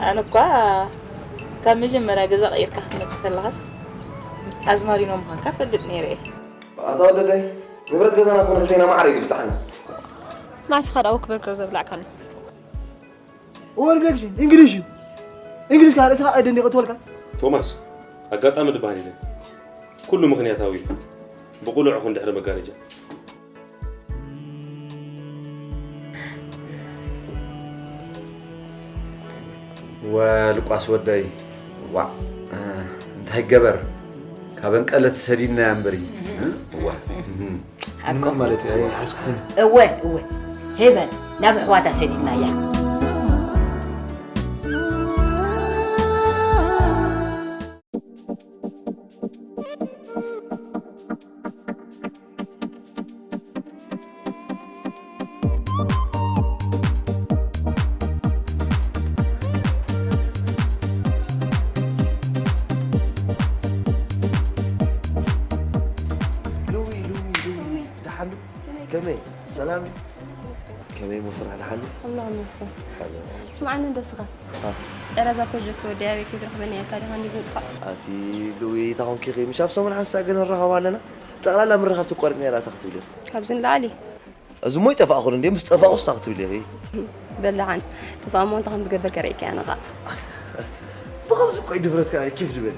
ኣነ እኳ ካብ መጀመርያ ገዛ ቀይርካ ክትመጽእ ከለኻስ ኣዝማሪኖ ምዃንካ ፈልጥ ነይረ እየ። ኣታ ወደደይ፣ ንብረት ገዛና እኮ ንክልቴና ማዕረ እዩ ዝብጽሓና። ማስኻ ደኣ ወክ በርገር ዘብላዕካኒ። Objection! English እዩ። English ካልእ ስኻ ኣይደንደቕ ትወልካ። ቶማስ፣ ኣጋጣሚ ድበሃል የለን። ኩሉ ምኽንያታዊ እዩ። ብቕሉዕ ኹን ድሕሪ መጋረጃ። ወልቋስ ወደይ ዋዕ እንታይ ገበር ካብ እንቀለት ሰዲድናያ እምበሪ እዋ ሓቆም ማለት ኣይሓስኩን እወ እወ ሄበን ናብ ኣሕዋታ ሰዲድናያ ሉዊ ሉዊ ሉዊ ደሓን ዶ? ከመይ ሰላም ዩ? ከመይ ሞ ስራሕ ደሓን ዩ? ኣምላኽ ይመስገን። ስምዓኒ እንዶ እስኻ ዕረ እዛ ፕሮጀክት ወዲ ኣበይ ከይትረኽበኒ ኢልካ ዲኻ እንዲ ዝምጥፋእ? ኣቲ ሉዊ እንታይ ኮንኪ ኢኺ? ምሽ ኣብ ሰሙን ሓንሳእ ግን ንራኸብ ኣለና። ጠቕላላ ምርኻብ ተቋሪጽና ኢና እታ ክትብሊ ኢኺ። ካብዚ ንላዕሊ እዚ እሞ ይጠፋእኹን እንዴ ምስ ጠፋእኹስ እንታይ ክትብሊ ኢኺ? በል ደሓን ጥፋእ እሞ እንታይ ከም ዝገብር ከርእየካ እየ ንኻ ብኸምዚ እኮ እዩ ድፍረትካ ኪፍ ድብል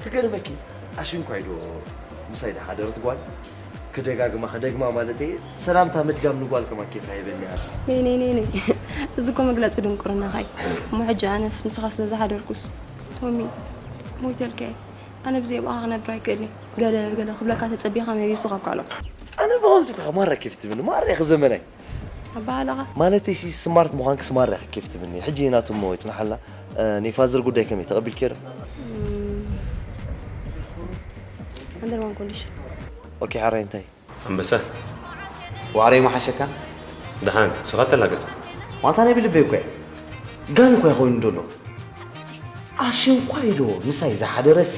ክገርመኪ ኣሽንኳይ ዶ ምሳይ ድሓደረት ጓል ክደጋግማ ክደግማ ማለት እየ ሰላምታ ምድጋም ንጓል ከማ ኬፍ ኣይበኒ ኣለ ነይ ነይ ነይ ነይ እዚ እኮ መግለፂ ድንቁርናኻ እዩ እሞ ሕጂ ኣነስ ምሳኻ ስለ ዝሓደርኩስ ቶሚ ሞይተልካ እየ ኣነ ብዘይ ብኣኻ ክነብር ኣይክእልን እየ ገለ ገለ ክብለካ ተፀቢኻ መቢሱ ካብ ካልኦት ኣነ ብኸምዚ እኳ ማራ ኬፍ ትብኒ ማራ ኢኺ ዘመናይ ኣበሃህላኻ ማለተይ ሲ ስማርት ምዃንክስ ማራ ኢኺ ኬፍ ትብኒ ሕጂ ናቱ እሞ ይፅንሓልና ናይ ፋዘር ጉዳይ ከመይ ተቐቢልክዮ ዶ under one condition ኦኬ ሓራይ እንታይ ኣንበሳ ዋዕረይ ምሓሸካ ደሓን ንስኻ ተላገጽ ዋንታ ናይ ብልበይ እኮ እየ ጋል እኮ ኮይኑ ደሎ ኣሽንኳይ ዶ ምሳይ ዝሓደረሲ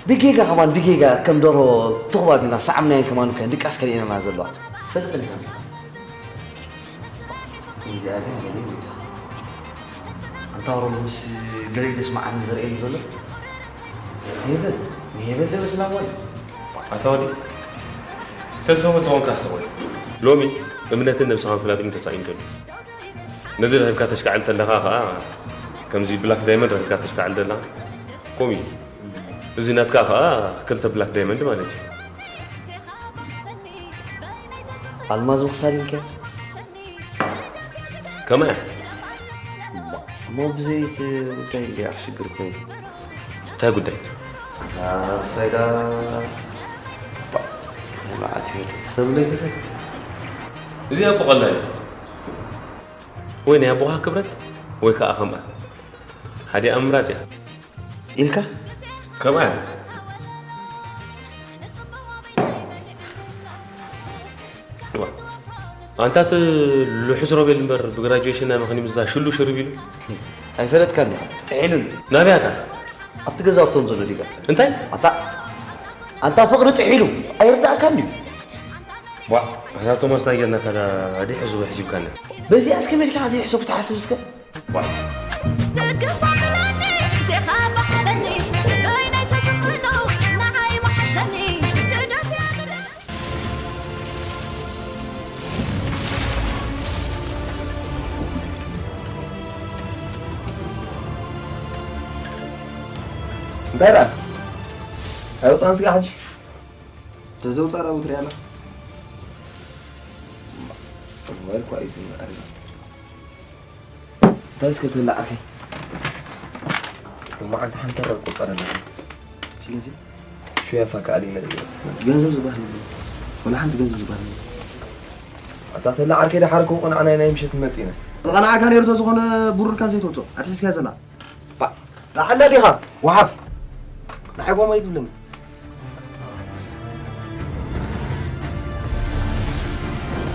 ብጌጋ ከማን ብጌጋ ከም ደርሆ ትኹባቢልና ሰዓምናየን ከማን ከ ድቃስ ከሊእናና ዘለዋ ትፈልጥን ኢኻ ንስኻ እዚኣ ግን ገለ ይወጃ ኣንታ ሮም ምስ ገለ ደስ መዓኒ ዘርእየኒ ዘሎ ሄቨን ንሄቨን ደበስና ጓል ኣታ ወዲ ተስተውዕል ተኾንካ ኣስተውዕል ሎሚ እምነትን ነብስኻ ምፍላጥን ተሳኢኑ ዘሎ ነዚ ረኺብካ ተሽካዕል ተለኻ ኸዓ ከምዚ ብላክ ዳይመንድ ረኺብካ ተሽካዕል ዘለኻ ከምኡ እዩ እዚ ናትካ ኸዓ ክልተ ብላክ ዳይመንድ ማለት እዩ ኣልማዝ ምኽሳድ ኢልካ ከመይ እሞ ብዘይቲ ጉዳይ እንዲያ ክሽግር ኮይኑ እንታይ ጉዳይ ሳይዳ ተባዓት ይበል ሰብ ለይተሰብ እዚኣ እኮ ቀላል እዩ ወይ ናይ ኣቦኻ ክብረት ወይ ከዓ ከምኣ ሓዲኣ ምምራፅ እያ ኢልካ ከምኣ ኣንታት ልሑስ ሮቤል እምበር ብግራጁዌሽን ናይ መኸኒ ምዝዛ ሽሉ ሽርብ ኢሉ ኣይፈለጥካን ጥዒሉን ናብያታ ኣብቲ ገዛውቶም ዘሎ ዲጋ እንታይ ኣታ ኣንታ ፍቕሪ ጥሒሉ ኣይርዳእካን እዩ ዋ ኣታ ቶማስ እንታይ ጌርናካ ዳ ኣዲ ሕዝቡ ሕሲብካና በዚኣ እስከ መድካ ዘይሕሰብ ክትሓስብ እስከ ደገፍ ኣብላኒ ዜኻ ባሕበኒ ሎይናይ ተዝኽእሎ ንዓይ ምሓሸኒ ግደፍ ያግደ እንታይ ደኣ ኣይወፃን ስጋ ሕጂ ተዘውፃ ራቡ ትሪኣና ሞባይል ኳ እዩ ዝመዕርግ እንታይ እስከ ትብላ ዓርከይ ሎማዓንቲ ሓንቲ ረብ ቁፀረና ስለዚ ሹያፋ ከኣል ይመፅእ ገንዘብ ዝበሃል የብሉ ወላ ሓንቲ ገንዘብ ዝበሃል የብሉ ኣታ ተላ ዓርከይ ደሓር ከው ቅንዓናይ ናይ ምሸት ንመፅእ ኢና ዝቐንዓካ ነይሩ ተዝኾነ ብሩርካ ዘይትወፅኦ ኣትሒዝካዮ ዘላ ላዓላ ዲኻ ወሓፍ ንዓይ ጎማ ይትብለኒ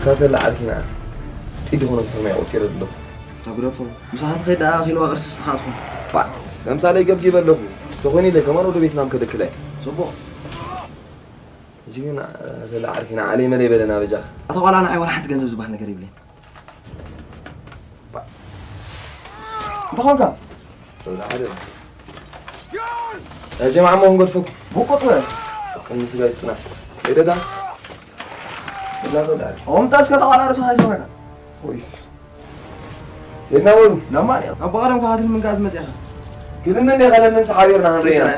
ካተላ ዓርኪና ጢድ ኾነ ትሕርና ይቆፂረ ኣለኹ ተግደፎ ምሳኻ ትኸይድ ደኣ ኪልዋ ቅርሲ ስተኻትኩም ባዕ ለምሳሌ ገብጊበ ኣለኹ ተኾይኑ ኢለ ከማን ወደ ቤትና ምከደክለ ጽቡቕ እዚ ግን ተላ ዓርኪና ዓለይ መለይ በለና በጃኻ ኣታ ዋላ ንዓይ ዋላ ሓንቲ ገንዘብ ዝበሃል ነገር ይብለይ እንተኾንካ ጀማዓ እሞ ክንገድፈኩም ብቁጥ በል። ቅድሚ ስጋ ይፅናሕ። ሄደታ እናበላ ኦምጣ እስከ ተቋራርሶ ኣይሰማካ ወይስ ሄድና በሉ። ለማን እያ ኣብ በቐደም ካባትን ምንጋት መፅያኻ ግልምን የኸለምን ሰሓቢርና ክንርኢ ኢና።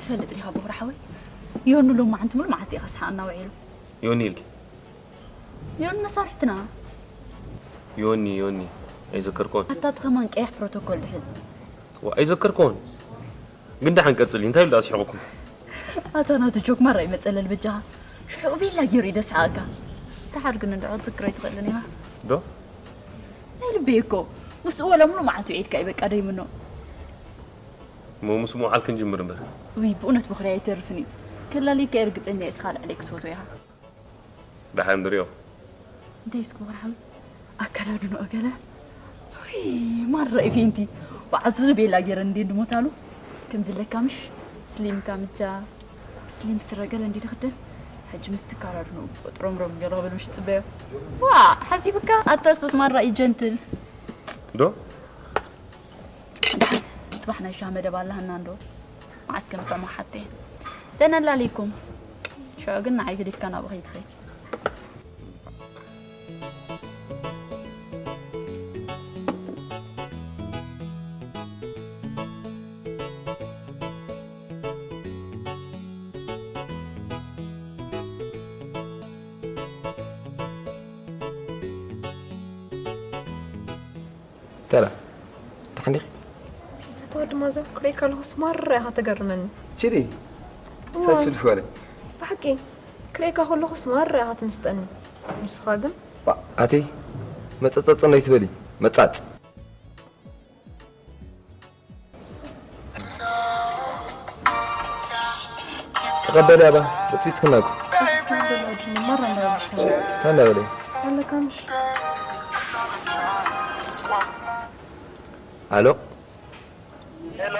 ትፈልጥ ዲኻ ብኹሪ ሓወይ? ዮኒ ሎማዓንቲ ሙሉ መዓልቲ እዩ ከስሓኣና ውዒሉ። ዮኒ ኢልኪ? ዮኒ መሳርሕትና። ዮኒ ዮኒ ኣይዘከርኩን። ኣታ እቲ ከማን ቀያሕ ፕሮቶኮል ድሕዝ። ዋ ኣይዘከርኩን። ግን ደሓን ቀጽሊ እንታይ ኢሉ ኣስሒቁኩም? ኣታ ናቱ ጆክ ማራ ይመጸለል በጃኻ። ሽዑ ቤላ ገይሩ ይደስሓካ። ደሓር ግን እንድዖ ትዝክሮ ኣይትኽእልን ኢኻ። ዶ? ናይ ልበይ እኮ ምስኡ ወላ ሙሉ መዓልቲ ውዒልካ እዩ በቃ ደይምኖ። እሞ ምስ ምውዓል ክንጅምር እምበር። ውይ ብእውነት ብኽሪ ኣይተርፍን እዩ። ከላልየካ እየ ርግጸኛ እየ እስኻ ልዕለይ ክትፈትዎ ኢኻ። ደሓን ንሪኦ። እንታይ እስኪ ወርሓዊ ኣከዳድንኦ ገለ ውይ ማራ እዩ ፌንቲ። በዓል ሱዚ ቤላ ገይረ እንዴ እንድሞታሉ ከምዚ ለካ ምሽ ስሊም ካምቻ ስሊም ስረ ገለ እንዴ ድኽደን ሕጂ ምስ ትካራድንኡ ጥሮምሮም ገለ ክብል ምሽ ትጽበዮ። ዋ ሓሲብካ ኣታ ሱስ ማራ እዩ ጀንትል። ዶ ደሓን ጽባሕ ናይ ሻሂ መደብ ኣለሃና እንዶ መዓስ ከም ጥዕሞ ሓተየ። ደህና ኣላልይኩም። ሽዑ ግን ንዓይ ገዲፍካ ናብኡ ከይትኸይድ። ተራ ደሓን ዲኺ? ኣታ ወዲ ማዘር ክሪእካ ኣለኹስ ማራ ኢኻ ተገርመኒ። ችዲ እንታይ ስድፍ በለ? ብሓቂ ክሪእካ ከለኹስ ማራ ኢኻ ትምስጠኒ። ንስኻ ግን ኣቲ መጸጸጽ እንዳይትበሊ መጻጽ ተቐበሊ ኣባ በጥቢጥክና እኮ ታንዳ በለ ኣሎ ሄሎ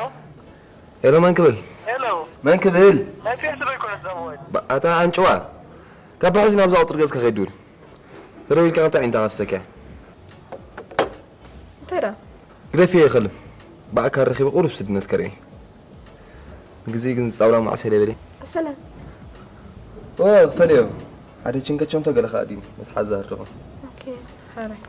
ሄሎ መን ክብል ሄሎ መን ክብል ናይ ፌስቡክ ኮነ ዘቦይ ኣታ ኣንጭዋ ካብ ሕዚ ናብዛ ቁፅሪ ገጽካ ከይድውል ርኢልካ እንታይ ዓይነት ኣኻፍሰካ እንታይ ደኣ ግደፍዮ ይኸልም ብኣካል ረኺበ ቁሩብ ስድነት ከርእየ ግዜ ግን ዝፃውላ ማዕሰለ በለ ሰላም ክፈልዮ ሓደ ችንከቸምቶ ገለ ከዓ ድዩ ነቲ ሓዛ ኣድርጎ ሓራይ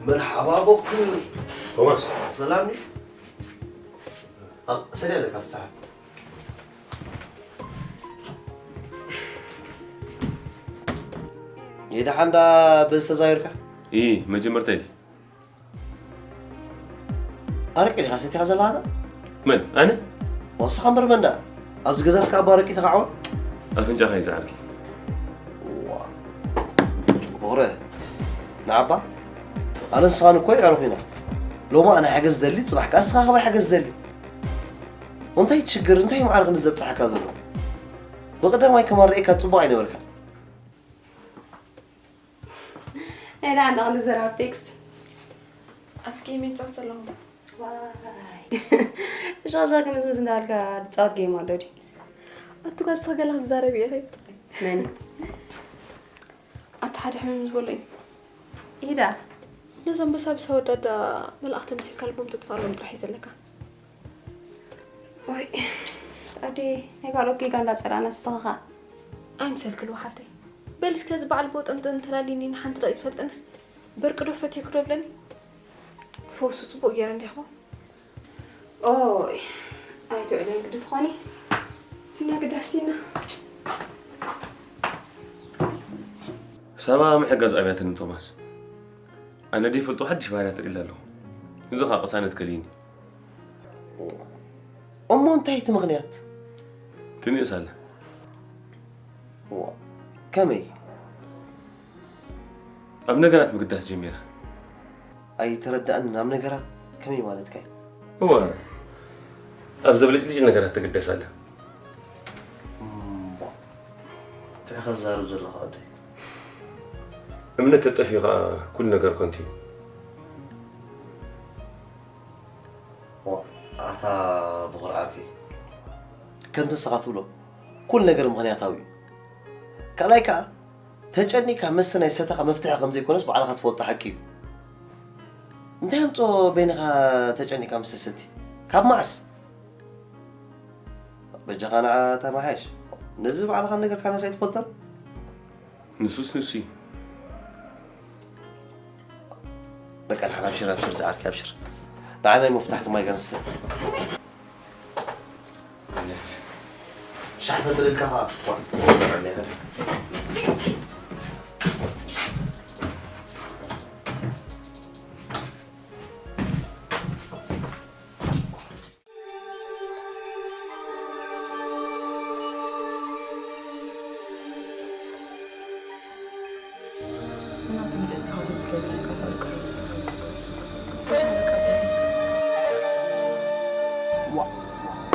መርሓባ ቦክ ቶማስ ሰላም ኒ ሰደ ኣለካ ፍትሓ የድሓንዳ በዚ ተዛዊርካ ኢ መጀመርታ ዲ ኣረቂ ዲኻ ሰቲኻ ዘለኻ መን? ኣነ? ወስኻ እምበር መን ደኣ? ኣብዚ ገዛስ ከኣ ባረቂ ተኻዕወ? ኣፍንጫኻ ይዝዓርኪ። ዋ። ቦረ። ንዓባ? ኣነ ንስኻን እኮ ይዕሩኽ ኢና። ሎሚ ኣነ ሓገዝ ደሊ፣ ጽባሕ ከኣ ንስኻ ከማይ ሓገዝ ደሊ። እንታይ ችግር፣ እንታይ ማዕረ ክንዘብጽሓካ ዘሎ? ብቐዳማይ ከማን ርእየካ ጽቡቕ ኣይነበርካን። ናይ ደኣ እንዳቕሊ ዘራብ ቴክስት ኣቲ ጌም ይፃወት ዘለኹ። ዋይ ሻሻ ክምዝምዝ እንዳልካ ዝፃወት ጌም ኣሎ ድዩ? ኣቲ ጓል ስኸ ገላ ክትዛረብ ኢኺ። መን ኣቲ ሓደ ሕምም ዝበሎ እዩ። ኢዳ ነዞም በሳብሳ ወዳዳ መልኣኽቲ መሲልካ ልቦም ተጥፋሎም ጥራሕ እዩ ዘለካ። ወይ ኣዴ ናይ ካልኦት ጌጋ እንዳፀላእና ንስኻ ኸ ኣይምሰልክልዎ ሓፍተይ። በል እስከ እዚ በዓል ቦጥምጥን ተላሊኒ ንሓንቲ ደቂ ዝፈልጥንስ በርቂ ዶ ፈትየኪ ዶ ብለኒ። ፈውሱ ፅቡቅ ገይረ እንዲኽቦ። ኦይ ኣይትውዕለን ግዲ ትኾኒ እና ግዳስቲና ሳባ ምሕጋዝ ኣብያትኒ ቶማስ። ኣነ ደይፈልጦ ሓድሽ ባህርያት ርእላ ኣለኹ። እዚ ኸዓ ቅሳነት ከልዩኒ። እሞ እንታይ እቲ ምኽንያት? ትንእስ ኣለ። ዋ፣ ከመይ? ኣብ ነገራት ምግዳስ ጀሚራ። ኣይተረዳእንን። ኣብ ነገራት ከመይ ማለትካ እዩ? እወ፣ ኣብ ዘብለጭልጭ ነገራት ትግደስ ኣለ። እምቧ፣ እንታይ ኢኻ ትዛረብ ዘለኻ ወደይ? እምነት ተጠፊኡ ኸዓ ኩሉ ነገር ከንቱ እዩ። ዋ፣ ኣታ ብኹርዓኪ። ከምቲ ንስኻ ትብሎ፣ ኩሉ ነገር ምኽንያታዊ እዩ። ካልኣይ ከኣ፣ ተጨኒካ መስተ ናይ ዝሰተኻ መፍትሒ ከም ዘይኮነስ ባዕልኻ ትፈልጦ ሓቂ እዩ። እንታይ ኣምጾ በይንኻ ተጨኒካ መስተ ትሰቲ? ካብ መዓስ? በጃኻ ንዓ ተማሓየሽ። ነዚ ባዕልኻ ነገርካናስ ኣይትፈልጦን? ንሱስ ንሱ እዩ። በቃ ንሓን ኣብሽር፣ ኣብሽር ዝዓርከይ ኣብሽር። ንዓ ናይ መፍታሕቲ ማይ ገንስተ። ሻሕ ተጥልልካ ኸዓ።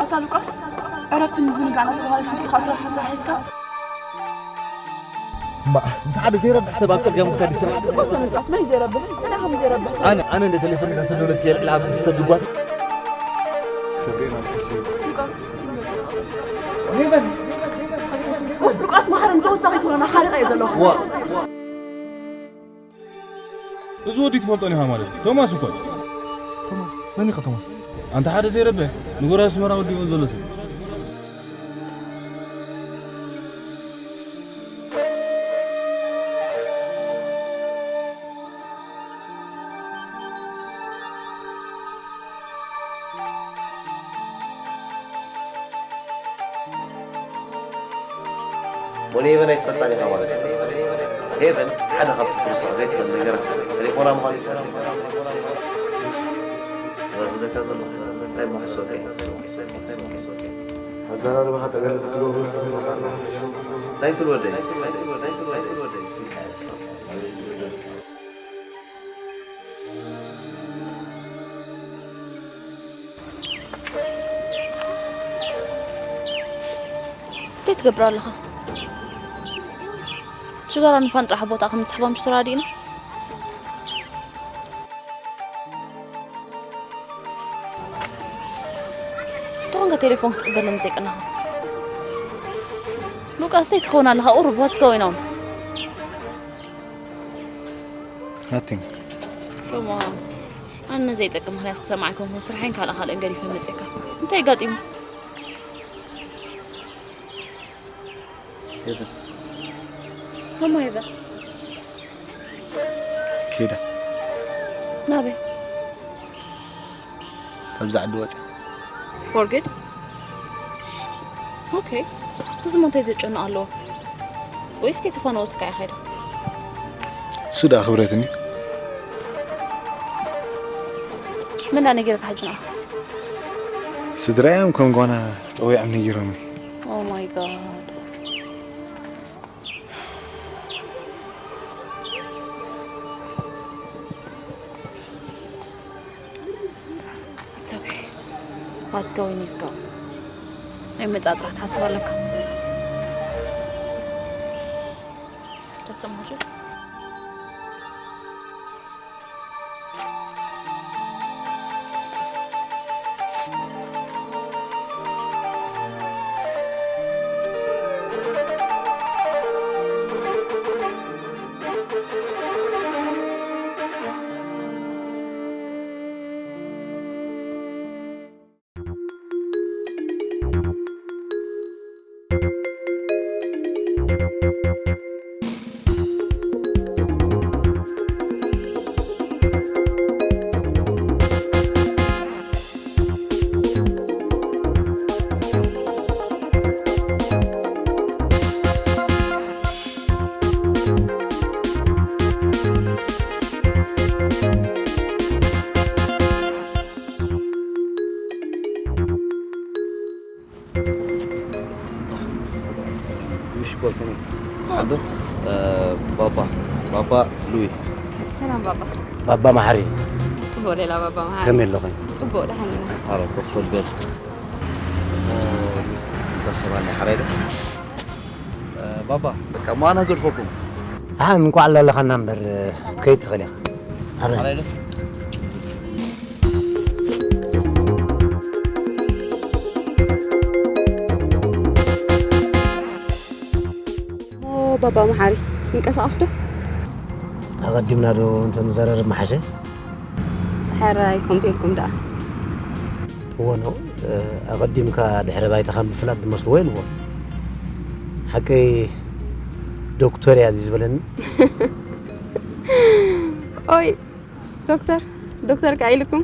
ኣታ ሉቃስ፣ ዕረፍትን ምዝንጋዕን እናተባህለስ ምስኡ ከኣ ስራሕ ተተሓሒዝካ? እምባእ፣ ምስ ሓደ ዘይረብሕ ሰብ ኣብ ጸገም ክኸድ ይስራሕ። እኮ ስነ ስርዓት ናይ ዘይረብሕ፣ እንታይ ከም ዘይረብሕ ኣነ ኣነ እንደ ቴሌፎን እንዳተደወለት ከየልዕላ ምስ ሰብ ዝጓት ሉቃስ፣ ሉቃስ መሓረን ተወሳኺ ትብለና ሓሪቐ እየ ዘለኹ። እዚ ወዲ ትፈልጦ ዲኻ ማለት እዩ? ቶማስ እኮ እዩ። ቶማስ መን ኢኻ ቶማስ? ኣንታ ሓደ ዘይረብሕ ንጉራ ኣስመራ ወዲእዎ ዘሎ ሰብ። ሞን ሄቨን ኣይትፈልጣን ኢኻ ማለት እዩ። ሄቨን ሓደ ካብቲ ትርስዖ ዘይትኽእል ነገራት ቴሌፎና ምዃኑ እዩ ትፈልጥ። እዛ ዝብለካ ዘለኹ እንታይ እሞ ሓሰብከ? ኣዘራርባኻ ጠገለ ክትገብሩ ናይትል ወደይ እንታይ ትገብር ኣለኻ? ሽጋራ ንፋን ጥራሕ ቦታ ከም ንስሕቦም ሽትራ ዲና? ትኾንካ ቴሌፎን ክትቅበለኒ ዘይቀናኻ? ሉቃስ እንታይ ትኸውን ኣለኻ? ቁሩብ what's going on? Nothing. Come on. ኣነ ዘይጠቅም ምኽንያት ክሰማዕ ኣይኮንኩን ስርሐይን ካልእ ካልእን ገዲፈ መፅእካ። እንታይ ኣጋጢሙ? ሄቨን ማማ ሄቨን ኬዳ ናበይ? ካብዚ ዓዲ ወፅያ For good? Okay. እዚ ሞ እንታይ ዘጨንቕ ኣለዎ? ወይስ ከይተፋነወትካ እያ ኸይዳ? እሱ ደኣ ክብረት እንዲ ምን ዳ ነጊረካ ሕጂ ንዓ? ስድራይ እዮም ከም ጓና ጸዊዖም ነጊሮምኒ። Oh my God. It's okay. What's going is going. ኣይመጻ ጥራሕ ትሓስብ ኣለካ። ተሰማሽ? ምሽኮር ከመይ? ዓዱ? እ፣ ባባ፣ ባባ ሉዊ። ሰላም ባባ። ባባ መሓሪ። ጽቡቕ ሌላ ባባ መሓሪ። ከመይ ኣለኹም? ጽቡቕ ደሓን ኢና። ኣረ ኮፍ በል። እ፣ እንታ ሰማኒ ሓራይ ዶ? እ፣ ባባ፣ በቃ ማና ገድፈኩም። ደሓን እንኳዕ ኣለለኻና እምበር ክትከይድ ትኽእል ኢኻ። ሓራይ። ሓራይ ዶ? እሞ ባባ መሓሪ ክንቀሳቐስ ዶ? ኣቐዲምና ዶ እንተንዘራረብ ምሓሸ? ሕራይ ከምቲ ኢልኩም ደኣ። እወ ኖ፣ ኣቐዲምካ ድሕረ ባይታኻ ምፍላጥ ዝመስልዎ የልቦን። ሓቀይ ዶክተር እያ እዚ ዝበለኒ። ኦይ ዶክተር፣ ዶክተር ከኣ ኢልኩም?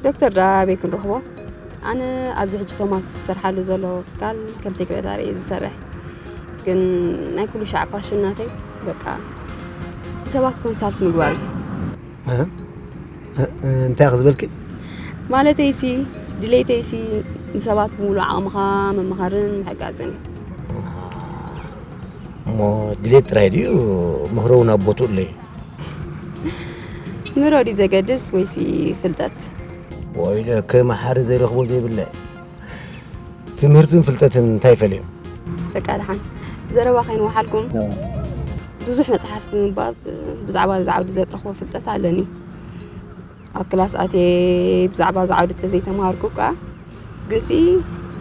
ዶክተር ደኣ ኣበይ ክንረኽቦ? ኣነ ኣብዚ ሕጂ ቶማስ ዝሰርሓሉ ዘሎ ትካል ከም ሴክሬታሪ እየ ዝሰርሕ። ግን ናይ ኩሉ ሻዕ ፓሽን ናተይ በቃ ንሰባት ኮንሳልት ምግባር እዩ። እንታይ ኢኺ ዝበልኪ? ማለተይሲ ድሌተይሲ ንሰባት ብምሉእ ዓቕምኻ ምምኻርን ምሕጋዝን እዩ። እሞ ድሌት ጥራይ ድዩ? ምኽሪ እውን ኣብ ቦትኡ ኣሎ እዩ። ምሮ ድዩ ዘገድስ ወይሲ ፍልጠት? ወይለ ከመሓሪ ዘይረኽቦ ዘይብለ ትምህርትን ፍልጠትን እንታይ ይፈልዮም? በቃ ደሓን ዘረባ ከይንወሓልኩም ብዙሕ መፅሓፍቲ ምንባብ ብዛዕባ እዚ ዓውዲ ዘጥረኽቦ ፍልጠት ኣለኒ። ኣብ ክላስ ኣትየ ብዛዕባ እዚ ዓውዲ ተዘይተምሃርኩ እኳ ግንሲ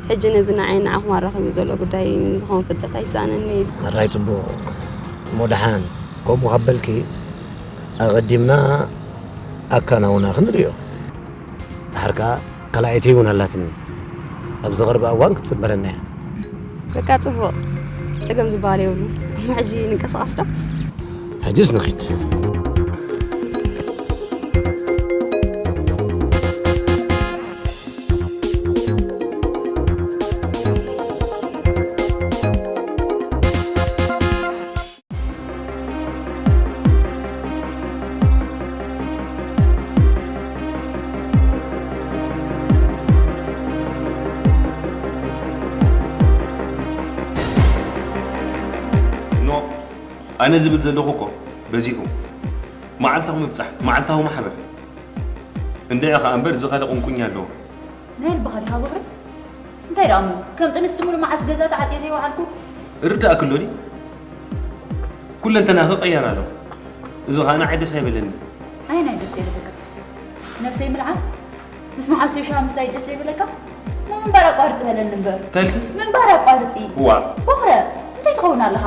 ሕጂ ነዚ ንዓይ ንዓኹም ኣራኺቡ ዘሎ ጉዳይ ንዝኸውን ፍልጠት ኣይሰኣነኒ እዩ። ኣራይ ጽቡቕ እሞ ደሓን ከምኡ ካብ በልኪ ኣቐዲምና ኣካናውና ክንርእዮ። ደሓር ከኣ ካልኣይቲ እውን ኣላትኒ። ኣብ ዝቐርበ እዋን ክትጽበረና እያ። በቃ ጽቡቕ ጸገም ዝበሃል የብሉ። እሞ ሕጂ ንንቀሳቐስ ዶ? ሕጅስ ንኺድ። ኖ ኣነ ዝብል ዘለኹ እኮ በዚሑ መዓልታዊ ምብጻሕ መዓልታዊ ማሕበር እንድዒ ኸኣ እምበር እዚ ካልእ ቁንቁኛ ኣለዎ። ናይ ልብኻ ዲኻ ቦኽሪ? እንታይ ደኣ እሞ ከም ጥንስቲ ሙሉእ መዓልቲ ገዛ ተዓጽየ ዘይወዓልኩ? ርዳእኪ ኣሎ ድዩ? ኩለንተናኺ ቀያር ኣሎ። እዚ ኸኣ ንዓይ ደስ ኣይበለኒ። ኣየናይ ደስ ዘይብለካ? ነብሰይ ምልዓል? ምስ መሓዝተይ ሻሂ ምስታይ ደስ ዘይብለካ? እሞ ምንባር ኣቋርጺ በለኒ እምበር። እንታይ ኢልኪ? ምንባር ኣቋርጺ። ዋእ። ቦኽረ፣ እንታይ ትኸውን ኣለኻ?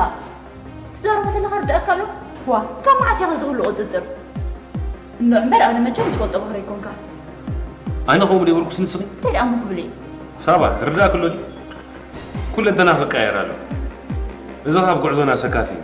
ትዛረቦ ዘለኻ ርድኣካ ኣሎ? ዋእ፣ ካብ መዓስ ኢኻ እዚ ኹሉ ቁጽጽር? እምበር ኣነ መቸም ዝፈልጦ ቦኽረ ኣይኮንካን። ኣነ ከምኡ ዶ ኣይበልኩስ ንስኺ? እንታይ ደኣ እሞ ክብል እየ? ሳባ ርዳእኪ ኣሎ ድዩ? ኩለንተናኺ ክቀያየር ኣሎ። እዚ ኸኣ ኣብ ጉዕዞና ሰካፊ እዩ።